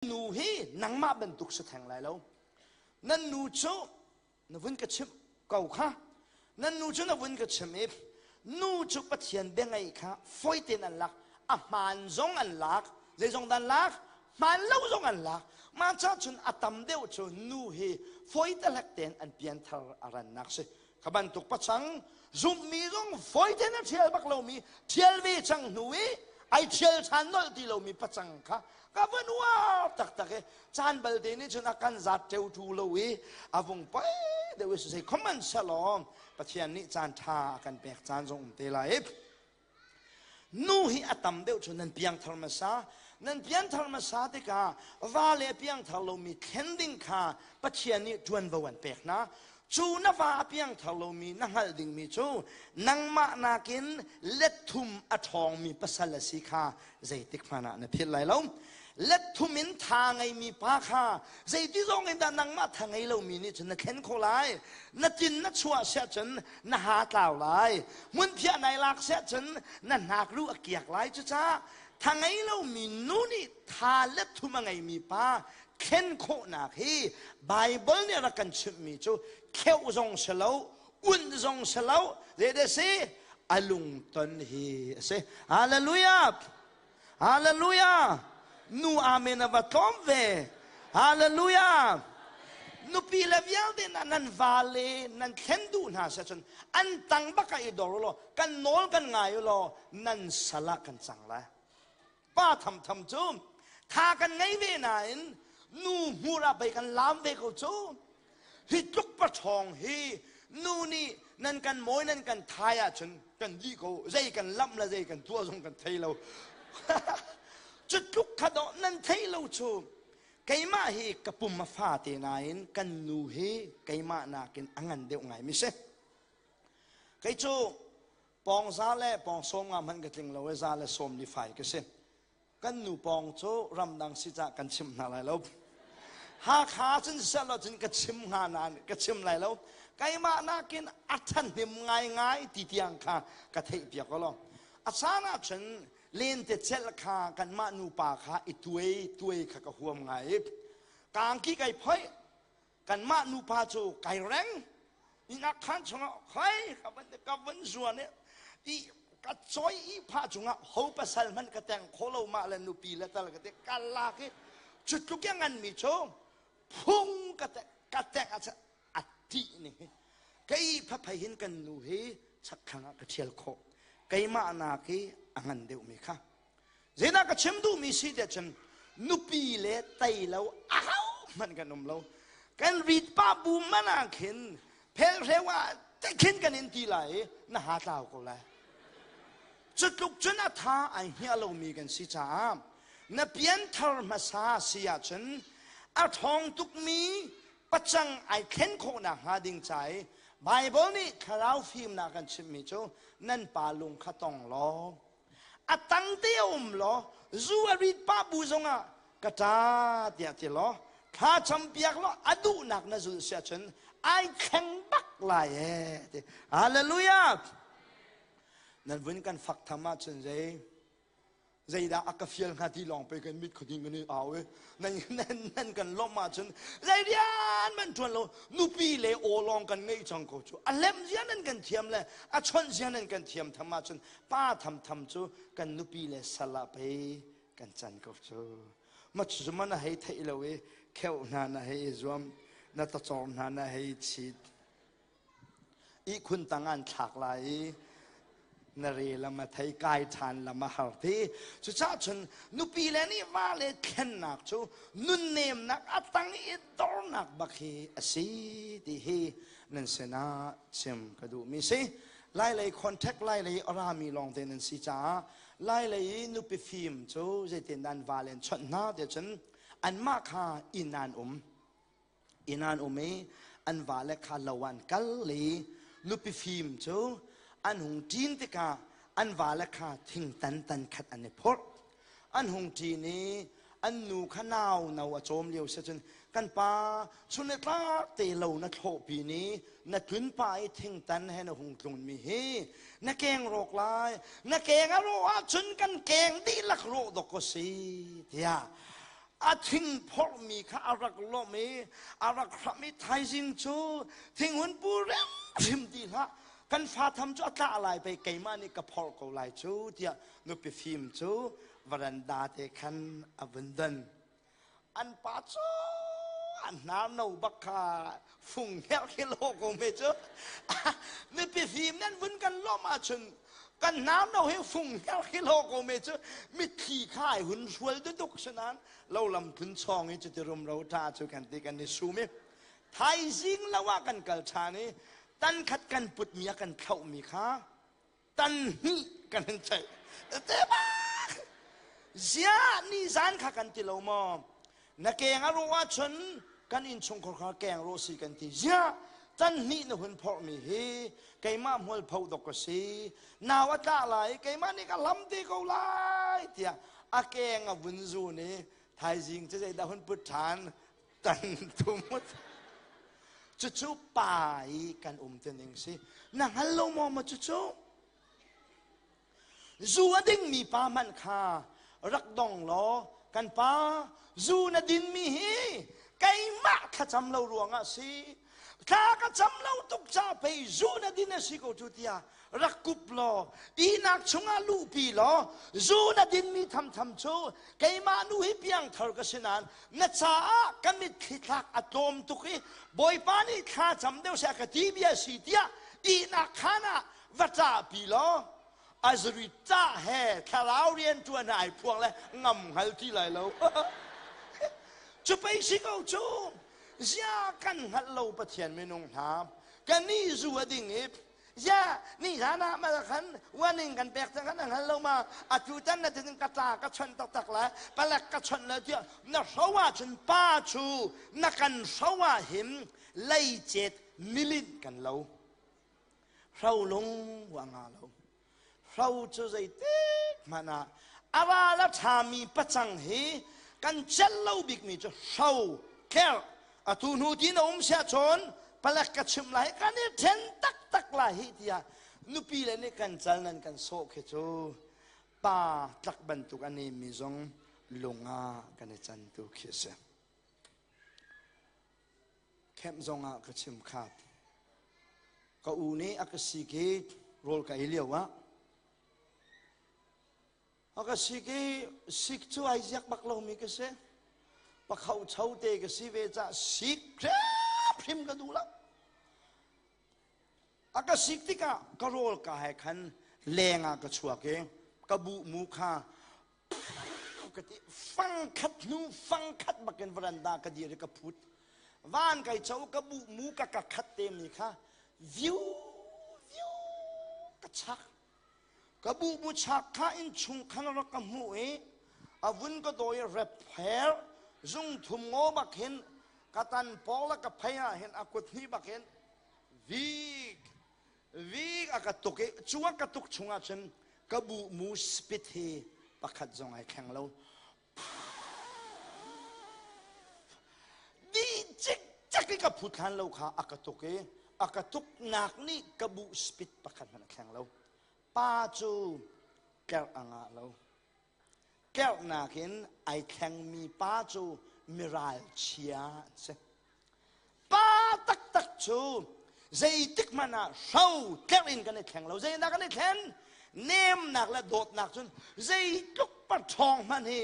Nu hi nangmah bantuk si theng lai lo. Nan nu cu na vun ka chimh ko kha. Nan nu cu na vun ka chimh i nu cu Pathian bia ngaih kha fawi tein an lak. A hmaan zong an lak. Zeizong dah an lak? Hmaan lo zong an lak. Mah ca cun a tam deuh cu nu hi fawi tehlek tein an pianthar a rannak si. Kha bantuk pachang zumhmi zong fawi tein a ṭhial bak lomi ṭhial ve cang hnu i ai ṭhial ṭhan nolh ti lomi pachang kha ka van uar taktak i caan balte nih cun a kan zat ṭeuṭu lo i a vung poi deuh i zei khom an selaw Pathian nih caan ṭha a kan pek caan zong um te lai i Nu hi a tam deuh cu nan piangthar hmasa. Nan pianthar hmasa tikah va le piangthar lomi thlen ding kha Pathian nih ṭuanvo an pek hna. Cu na va a piangthar lomi na hngalh dingmi cu nangmah nakin let thum a ṭhawngmi pasal a si kha zeitik hmanh ah na philh lai lo. Let thum in tha ngeimi pa kha zeiti zong in dah nangmah tha ngei lomi nih cun na thlen khawh lai. Na tin na chuah siah cun na ha tlau lai hmunphiah nai lak siah cun na hnakruh a kiak lai cucaah tha ngei lomi nu nih tha le thum a ngeimi pa thlen khawhnak hi Bible nih a rak kan chimhmi cu kheuh zong si lo unh zong si lo zeidah si a lungton hi a si hallelujah Hallelujah! Nu amen a va tlawm ve. Hallelujah! Nupi le vialte na nan va le nan thlen duh hna se cun an tang bak ah i dor law kan nawl kan ngai law nan sal ah kan cang lai. Pa tham tham cu tha kan ngei ve nain nu hmur ah pei kan lam ve ko cu. Hi tluk paṭhawng hi nu nih nan kan mawi nan kan thai ahcun kan dih ko zei kan lamh le zei kan tuah zong kan thei lo. Cu tluk kha dawh nan thei lo cu keimah hi ka pum a fa te nain kan nu hi keimah nakin a ngan deuh ngai mi si. Kei cu pawng za le pawng sawm nga hmanh ka tling lo i za le sawm li fai ka si. Kan nu pawng cu ramdang si cah kan chim hna lai lo. Hakha cun siseh cun ka chim hnga nain ka chim lai lo. Keimah nakin a ṭhahnem ngaingai ti tiang kha ka theih piak ko lo. A caan ahcun lente celh kha kanmah nupa kha i tuai tuai kha ka huam ngai i kangki kai phoih kanmah nupa cu kai reng inn khan chungah khoi ka van ka van zuan i ka choi i pha chungah ho pasal hman ka teng kholo ma le nupi le tal ka te ka lak i cu tluk ya ngan mi chu phung ka te ka tek a a ti ni kei phaphai hin kan nu hi chakthlang ah ka thial khawh keimah nak hi a ngan deuh mi kha Zeidah ka chim duhmi si tiah cun nupi le tei lo aho hmanh kan um lo. Kan rit pah bu man ah khin phelhreu ah khin kan in ti lai i na ha tlau ko lai. Cu tluk cun a tha ai hnia lomi kan si caah na pianthar hmasa si ahcun a ṭhawng tukmi pacang ai thlen khawhnak hnga ding ca i Bible nih thlarau fimnak kan chimhmi cu nan pa lung kha tong law a tang te a um law zu a rit pah bu zongah ka ṭa tiah ti law thla cham piak law a duhnak na zulh si ahcun ai thleng bak lai ee ti hallelujah nan vun kan fak tham ahcun zei zeidah a ka fial hnga ti lawng pe kan mit khuading kan i au i nan nan nan kan lawmh ahcun zei rian man ṭuan lo nupi le aw lawng kan ngeih cang ko cu a lem zia nan kan thiam le a chawnh zia nan kan thiam tham ahcun pa thamtham cu kan nupi le sal ah pei kan can ko cu ma cu ma na hei theih lo i kheuh hna na hei i zuam na tacawr hna na hei chit ihkhun tang an thlak lai i na re lam a thei kai ṭhan lam a har ti cucaah cun nupi le nih va le thlennak cu nunnemnak a tang i dornak bak hi a si ti hi nan sinah chim ka duhmi si Lailei contact lailei a rami lawngte nan si caah lailei i nupi fim cu zeitin dah an va le an chawnh hna ti cun anmah kha inn an um inn an um i an vale kha lo an kal i nupi fim cu an hung ṭin tikah an vale kha thingtan tan khat an i phorh an hung ṭin i an nu kha nau no a cawm lio si cun kan pa chun tlak te lo na thlawhpi ni na tlun pa i thingtan he na hung tlun mi hi na keng rawk lai na keng a rawh ahcun kan keng dihlak rawh dok ko si tiah. A thing phorhmi kha a rak lawmh i a rak hramh i thaizing cu thinghun pu hrimhrim ti hlah, kan fa tham cu a tlah lai pei, keimah nih ka phorh ko lai cu tiah nupi fim cu varanda te khan a vun don. An pa cu an hnar no bak kha fung herh khi lo ko me cu. Nupi fim nan vun kan lawmh ahcun kan hnar no hi fung herh khi lo ko me cu mitthli kha ai hun hrual duduk. Sinan lo lam phun chawng i cuti rumro ṭha cu kan ti, kan i sum i thaizing lo ah kan kal ṭhan i tan khat kan putmi a kan thlauhmi kha tan hnih kan hin ceih te bak. Ziah ni zan kha kan ti lo maw? Na keng a rawh ahcun kan innchungkhar kha keng rawh si kan ti. Ziah tan hnih na hun phorhmi hi keimah hmualpho dok ka si, nau a tlah lai, keimah nih ka hlam te ko lai tiah a keng a vun zun i thaizing cu zeidah hun put ṭhan? Tan thum. Cucu pa i kan um te ning si. Na hngal lo maw? Ma cucu zu a dingmi pa hmanh kha rak dong law, kan pa, zu na dinmi hi keimah thlacam lo ruangah si, thla ka cam lo tuk ca pei zu na din a si ko cu tiah rak kup law, ihnak chungah luhpi law, zu na dinmi thamtham cu keimah nu hi piangthar ka si nain na caah ka mitthli thlak a tlawm tuk i Bawipa nih thla cam deuh seh ka ti bia si tiah ihnak khaan ah va ṭahpi law, azri ṭah he thlarau rian ṭuan ai phuang le ngam hngal ti lai lo. Cu pei si ko cu. Zia kan hngalh lo Pathian minung hna, kannih zu a ding i ya ni zan ah mal khan warning kan pek cang kan hngal lo ma? Atu tan na tin ka ta ka chon tak tak lai, palek ka chon la tiah na hro ah cun pa chu na kan hro ah him leicet nilin kan lo hro lung wa nga lo. Hro cu zeitik hmanh ah a ral a ṭhami pacang hi kan celh lo bikmi cu hro tlerh. Atu hnu ti na um siah cun palek ka chimh lai, kan i ṭhen taktak lai hi tiah nupi le nih kan cal nan kan sawh khi cu pa tlak bantuk a nemmi zong lung ah kan i can tu khi a si. Kemh zong ah ka chim khap. Ka u nih a ka sik i rawl ka ei lio ah a ka sik i sik cu ai ziak bak lomi ka si. Pakho cho te ka si ve cah sik hrim ka duh lo. A ka sik tikah ka rawl ka he khan leng ah ka chuak i ka buh mu kha ka ti, fangkhat hnu fangkhat bakin veranda ka dir i ka phut. Van kai cho, ka buh mu ka ka khat te mi kha viu viu ka chak. Ka buh mu chak kha in chung khan rak ka hmuh i a vun ka dawi rep her zung thum ngo bak hin ka tan pawng la ka phei ah hin a kut hnih bak hin vik vik a ka tuk i cu a ka tuk chungah cun ka buh mu spit hi pakhat zong ai thleng lo di cikcek i ka phut hlan lo kha a ka tuk i a ka tuknak nih ka buh spit pakhat hmanh a thleng lo. Pa cu tlerh a ngah lo. Tlerhnak in ai thlengmi pa cu miral chia an si. Pa taktak cu zeitik hmanh ah hro tlerh in kan i thleng lo. Zeidah kan i thlen? Nemnak le dawtnak. Cun zeitluk pa ṭhawng hmanh hi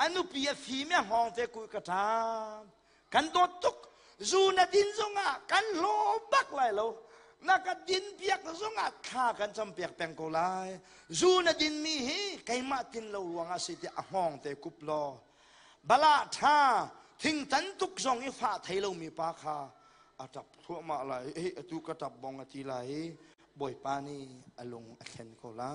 a nupi a fim i a hngawng te kui ka ṭa kan dawt tuk, zu na din zongah kan hlaw bak lai lo, na ka din piak zongah thla kan cam piak peng ko lai, zu na din mi hi keimah tin lo ruangah si tiah a hngawng te kup law, bala ṭha thingtan tuk zong i fah thei lomi pa kha a ṭap thluahmah lai. Eh, atu ka ṭap bong a ti lai i Bawipa nih a lung a thlen ko lai.